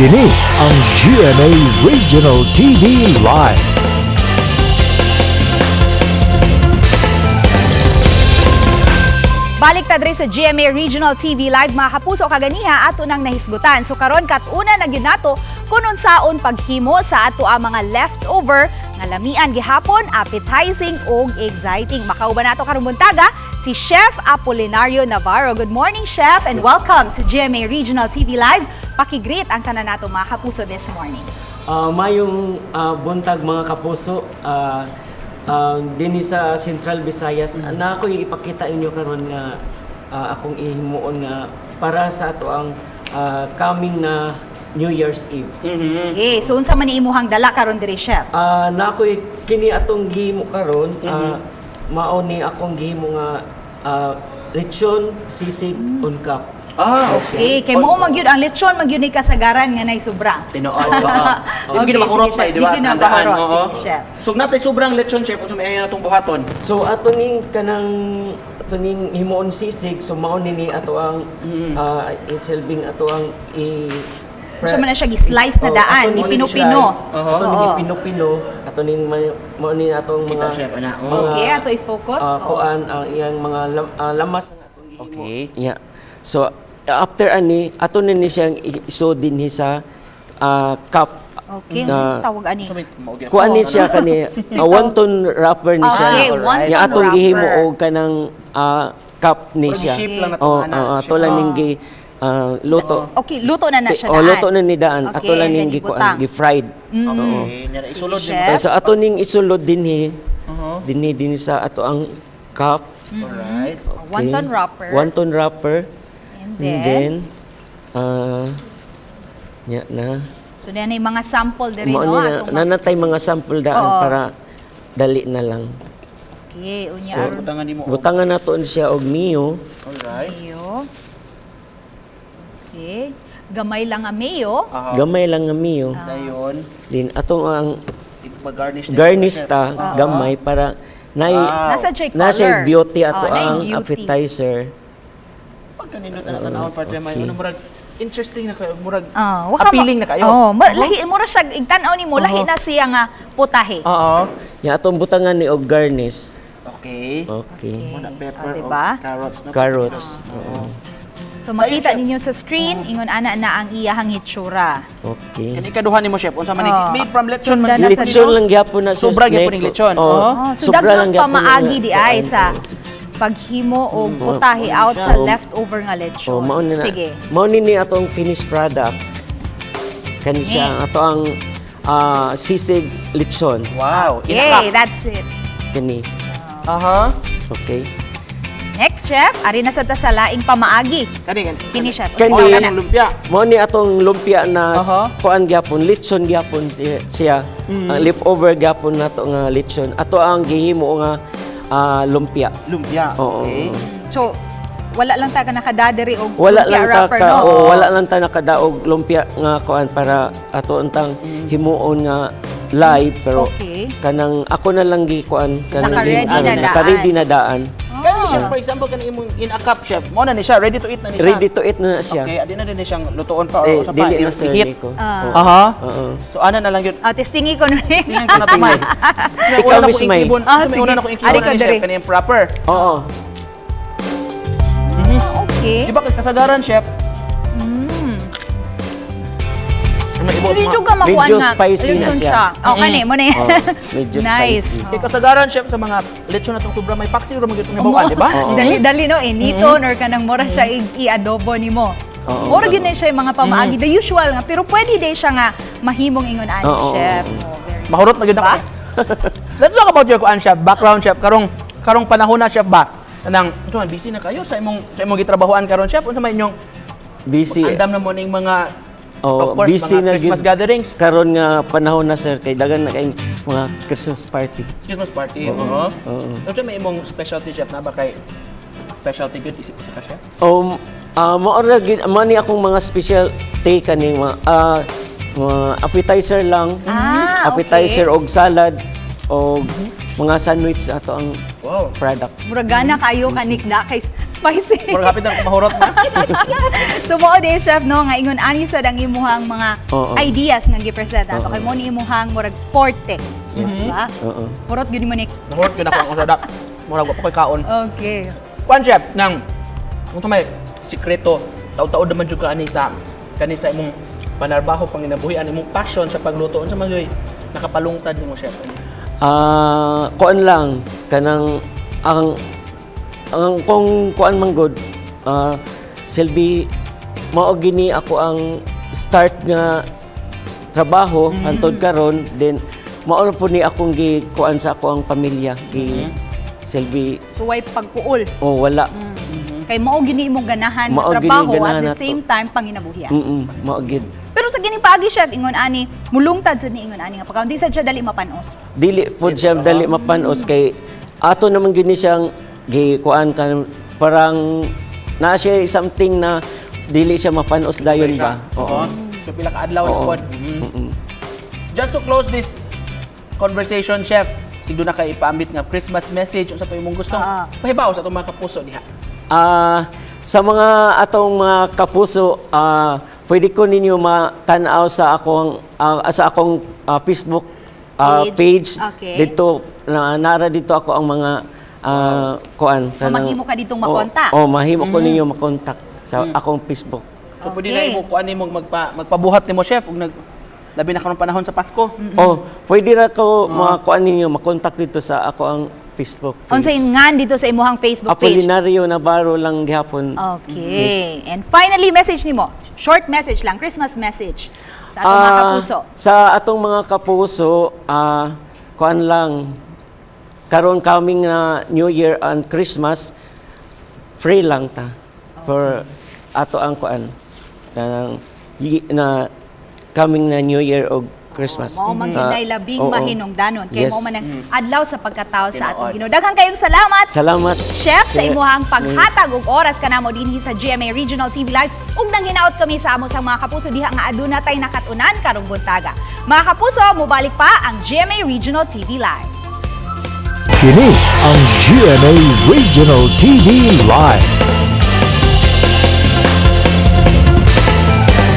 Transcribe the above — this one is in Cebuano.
Kini ang GMA Regional TV Live. Balik ta diri sa GMA Regional TV Live, mga kapuso, kaganiha ato nang nahisgutan. So karon kat-una na gyud nato kun unsaon paghimo sa ato ang mga leftover nga lamian gihapon, appetizing ug exciting. Makauban nato karon buntaga si Chef Apolinario Navarro. Good morning, Chef, and welcome sa GMA Regional TV Live. Paki-greet ang tanan nato mga kapuso this morning. Mayong buntag, mga kapuso, dinhi sa Central Visayas na ako ipakita inyo karon nga akong ihimuon nga para sa ato ang coming na New Year's Eve. Okay, so unsa man ni imuhang dala karon diri, Chef? Na ako'y kini atong gihimo karon, mao ni akong gihimo nga lechon sisig on cup. Ah, Okay, kay mao man gyud ang lechon man gyud ni kasagaran nga nay sobra. Tinuod. Oo. Okay, Di na makurot sige, pa, Chef. di ba? Di na Sa handaan, makurot. oo. Sige, Chef. So, natay sobrang lechon, Chef, kung may natong buhaton. So ato ning kanang ato ning himuon sisig, so mao ni ni ato ang isilbing ato ang i So, man na siya gi-slice na Oh, daan, ato ning gipino-pino. slice, ato ning Oo. gipino-pino, ato ning mao ni atong Kita, mga Chef, ana. Oh. mga, Okay, ato i-focus. Oo. Kuan ang iyang mga lamas nga atong gihimo. Okay. Yeah. So after ani ato ni ni siyang isod dinhi sa cup. Okay, Na- unsa tawag ani? So, may mao gyud. Kuan ni siya kani wonton wrapper ni siya. Okay, Alright. wonton Nya atong wrapper. gihimo og kanang cup ni Parang siya. shape lang na Oh, ana. ato lang ning gi luto. Okay, luto na na siya Oh, daan. luto na ni daan. Okay, Ato lang and ning then gi kuan, ibutang. gi fried. Okay, nya na isulod Sige, din. Chef. So ato ning isulod dinhi. Dinhi dinhi sa ato ang cup. Alright. Okay. Wonton wrapper. Wonton wrapper. And And then, then nya na. So then ay mga sample diri Mao no ni na atong nanatay mga sample daan Oo. para dali na lang. Okay, unya So, aron Butangan nimo. Butangan nato siya og mayo. Alright. mayo. Okay. Gamay lang ang mayo. Aha. Gamay lang nga mayo. Dayon, Din atong ang mag-garnish din. garnish Chef. ta gamay para nay Wow. Nasa jay color. nasa beauty ato Oh, naay ang beauty. appetizer. Pagka nindot na tanawon part may Okay. ano, murag interesting na kayo, murag Ah, wa ka appealing na kayo. Oh, lahi mura siya igtan-aw nimo, lahi na siya nga putahe. Oo. Nya atong butangan ni og garnish. Okay. Okay. Muna pepper Ah, diba? o carrots, no? Carrots. Oo. So makita ninyo sa screen, ingon ana na ang iyahang hitsura. Okay. Kani ikaduha nimo, Chef, unsa man ni Oo. made from lechon man Sundan na sa Lechon lang gyapon na sir. Sobra gyapon ning lechon. Oh, Oo. Oh, so sobra daghang lang gyapon pamaagi na- di ay sa paghimo og putahe out sa Oh. leftover nga lechon. Oh, mao ni na. Sige. Mao ni ni atong finished product. Kani siya ang ato ang sisig lechon. Wow. Okay, Inakap. that's it. Kani. Aha. Okay. Next, Chef, ari na sa ta sa laing pamaagi. Kani kani. Kini, Chef. Kani. Usa Oh, ka ang na. lumpia. Mao ni atong lumpia na kuan gyapon, lechon gyapon siya. Ang leftover gyapon nato nga lechon. Ato ang gihimo nga lumpia. Lumpia. Oo. Okay. So, wala lang ta ka nakadadiri og Wala lumpia lang ta wrapper, ka, no? oo, wala lang ta nakadaog lumpia nga kuan para ato untang himuon nga live, pero kanang ako na lang gi kuan kanang Naka-ready na daan. Naka-ready na daan. Kani, Chef, for example, kani imong in a cup, Chef. Mo na ni siya, ready to eat na ni siya. Ready to eat na na siya. Okay, adi na din ni siyang lutuon pa or Eh, usa pa. dili na sir I-heat. Nico. Ah. Oo. Aha. Oo. So ana na lang yun. Ah, testingi ko nun. Tingnan ko na tumay. Ikaw, Miss May. Ah, Ah, sige. sige. Una na ko Ari ingkibon ko na ni diri. Chef kani yung proper. Oo. Okay. Di ba kay kasagaran, Chef? Ano ibo Medyo ka makuan Medyo nga. spicy na lechon siya. Oh, kani mo na yan. Oo, medyo Nice. spicy. Kay kasagaran, Chef, sa mga lechon na tong sobra may paksi ra magyud tong hibaw-an, di ba? Oo. Dali dali no initon or kanang mura siya i-adobo nimo. Oo. Mura gyud na siya yung mga pamaagi, the usual nga, pero pwede din siya nga mahimong ingon ani, Chef. Oh, very Mahurot na gyud ako. Let's talk about your kuan, Chef, background, Chef. Karong karong panahon na, Chef, ba? Kanang ito man busy na kayo sa imong gitrabahoan karon, Chef. Unsa man inyong Busy. andam na mo ning mga Oh, of course, busy mga na Christmas gyud gatherings, karon nga panahon na, sir, kay dagan na kay mga Christmas party. Christmas party. Oo. Oo. Unsa may imong specialty, Chef, na ba kay specialty good isip sa ka, Chef? Mao ra gyud mao ni akong mga special take kaning mga appetizer lang. Ah, okay. Appetizer og salad og mga sandwich ato ang Product. Murag gana kayo kanikna kay spicy. Murag hapit na mahurot na. So mao di, chef, no, nga ingon ani sad ang imuhang mga ideas nga gi-present ato kay mo ni imuhang murag forte. Yes. Diba? Oo. Hurot gyud mo, Nick. Nahurot gyud ako ang usada. Murag wa pa ko'y kaon. Okay. Kuan, chef, nang kung may sikreto, taud-taud naman jud ka ani sa kani sa imong panarbaho, panginabuhian, imong passion sa pagluto, unsa man gyud nakapalungtad nimo, chef? Kuan lang kanang ang kung kuan man gud, silbi mao gini ako ang start nga trabaho hantod karon, then mao na po ni akong gi kuan sa ako ang pamilya gi silbi. Suway pagpuol. Oh, wala. Kay mao gini imong ganahan nga Mao gini trabaho at ganahan the nato. same time panginabuhian. Mao gid. Pero sa gining paagi, chef, ingon ani, mulungtad sad ni ingon ani nga pagkaon, di sad siya dali mapanos. Dili po siya dali mapanos kay ato naman gini siyang gi kuan kan parang na siya something na dili siya mapanos dayon ba. Oo. So pila ka adlaw na pod. Just to close this conversation, chef, siguro na kay ipaambit nga Christmas message, unsa pa imong gusto pahibaw sa atong mga kapuso diha? Sa mga atong mga kapuso, pwede ko ninyo matanaw sa akong Facebook Page. page. Dito na nara dito ako ang mga kuan. Mahimo ka ditong makontak. Oh, mahimo ko ninyo makontak sa akong Facebook. So pwede na imo kuan nimo magpabuhat nimo, chef, ug nag labi na karon panahon sa Pasko. Oh, pwede ra ko mga kuan ninyo makontak dito sa ako ang Facebook page. Unsay ngan dito sa imuhang Facebook page? Apolinario Navarro lang gihapon. Okay. And finally, message nimo. Short message lang, Christmas message sa atong mga kapuso. Sa atong mga kapuso, kuan lang, karon coming na New Year and Christmas, free lang ta for ato ang kuan na, na coming na New Year o Christmas. Mao man gyud nay labing mahinungdanon kay mao man ang adlaw sa pagkatao sa atong Tinuod. Ginoo. Daghan kayong salamat. Salamat. Chef, sa Sir. imuhang paghatag og oras kanamo dinhi sa GMA Regional TV Live ug nanghinaot kami sa amo sang mga kapuso diha nga aduna tay nakatunan karong buntaga. Mga kapuso, mobalik pa ang GMA Regional TV Live. Kini ang GMA Regional TV Live.